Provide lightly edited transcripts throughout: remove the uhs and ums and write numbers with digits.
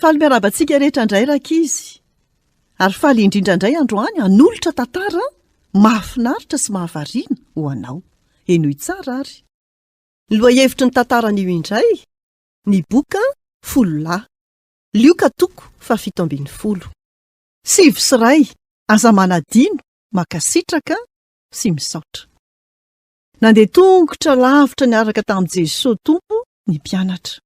Faly miarahaba antsika rehetra indray rankizy. Ary faly indrindra indray androany hanolotra tantara mahafinaritra sy mahavariana ho anao. Henoy tsara ary. Ny lohahevitry ny tantara anio indray, ny boka fololahy. Lioka toko faha 17. 109, Aza manadino, mankasitraka sy misaotra. Nandeha tongotra lavitra niaraka tamin'i Jesoa Tompo ny mpianatra.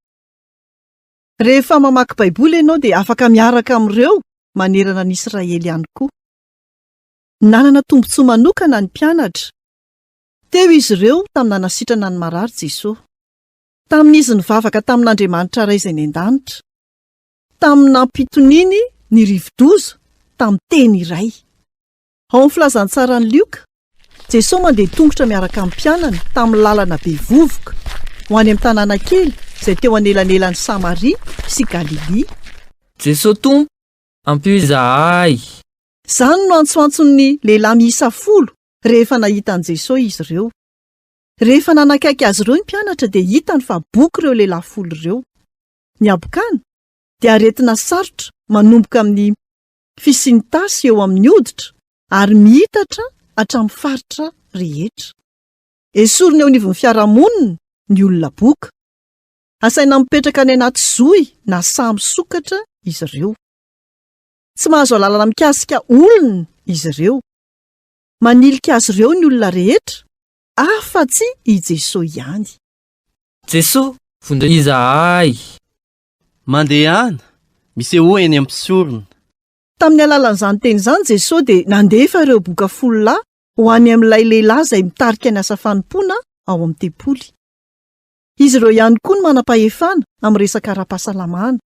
Rehefa mamaky Baiboly ianao dia afaka miaraka amin'ireo manerana an'i Israely ihany koa. Nanana tombontsoa manokana ny mpianatra. Teo izy ireo tamin'ny nanasitrana ny marary Jesoa. Tamin'izy nivavaka tamin'Andriamanitra Ray izay any an-danitra. Tamin'ny nampitoniany ny rivo-doza tamin'ny teny iray. Ao amin'ny Filazantsaran'i Lioka, Jesoa mandeha tongotra miaraka amin'ny mpianany tamin'ny lalana be vovoka ho any amin'ny tanàna kely izay teo anelanelan'i Samaria sy Galilia. Jesoa Tompo, ampio izahay! Izany no antsoantson'ny lehilahy miisa folo rehefa nahita an'i Jesoa izy ireo. Rehefa nanakaiky azy ireo ny mpianatra dia hitany fa boky ireo lehilahy folo ireo. Ny habokana dia aretina sarotra manomboka amin'ny fisian'ny tasy eo amin'ny hoditra ary miitatra hatramin'ny faritra rehetra. Esorina eo anivon'ny fiarahamonina ny olona boka. Asaina mipetraka any anaty zohy na saha misokatra izy ireo. Tsy mahazo alalana mikasika olona izy ireo. Manilika azy ireo ny olona rehetra, afa-tsy i Jesoa ihany. Jesoa, vonjeo izahay! Mandehana, misehoa eny amin'ny mpisorona. Tamin'ny alalan'izany teny izany Jesoa dia nandefa ireo boka folo lahy ho any amin'ilay lehilahy izay mitarika ny asa fanompoana ao amin'ny tempoly. Izy ireo ihany koa no manam-pahefana amin'ny resaka ara-pahasalamana.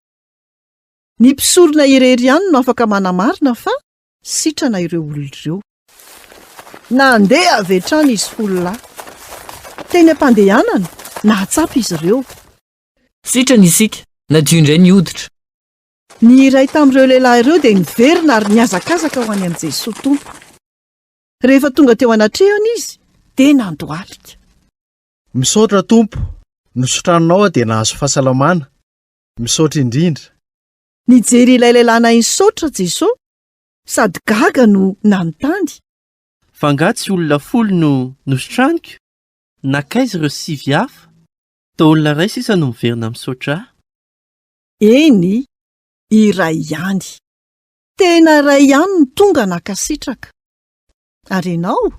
Ny mpisorona irery ihany no afaka manamarina fa sitrana ireo olona ireo. Nandeha avy hatrany izy folo lahy. Teny am-pandehanana, nahatsapa izy ireo. Sitrana isika, nadio indray ny hoditra. Ny iray tamin'ireo lehilahy ireo dia niverina ary nihazakazaka ho any amin'i Jesoa Tompo. Rehefa tonga teo anatrehany izy dia nandohalika. Misaotra Tompo, nositranonao aho dia nahazo fahasalamana. Misaotra indrindra. Nijery ilay lehilahy nahay nisaotra Jesoa sady gaga no nanontany. Fa angaha tsy olona folo no nositraniko? Nankaiza ireo sivy hafa? Toa olona iray sisa no miverina misaotra ahy. Eny, iray ihany. Tena iray ihany no tonga nankasitraka. Ary ianao?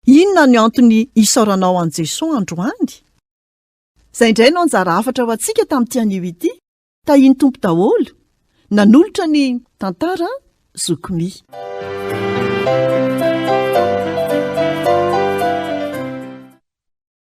Inona no antony isaoranao an'i Jesoa androany? Izay indray no anjara hafatra ho antsika tamin'ity anio ity. Tahian'ny Tompo daholo. Nanolotra ny tantara Zoky Mi.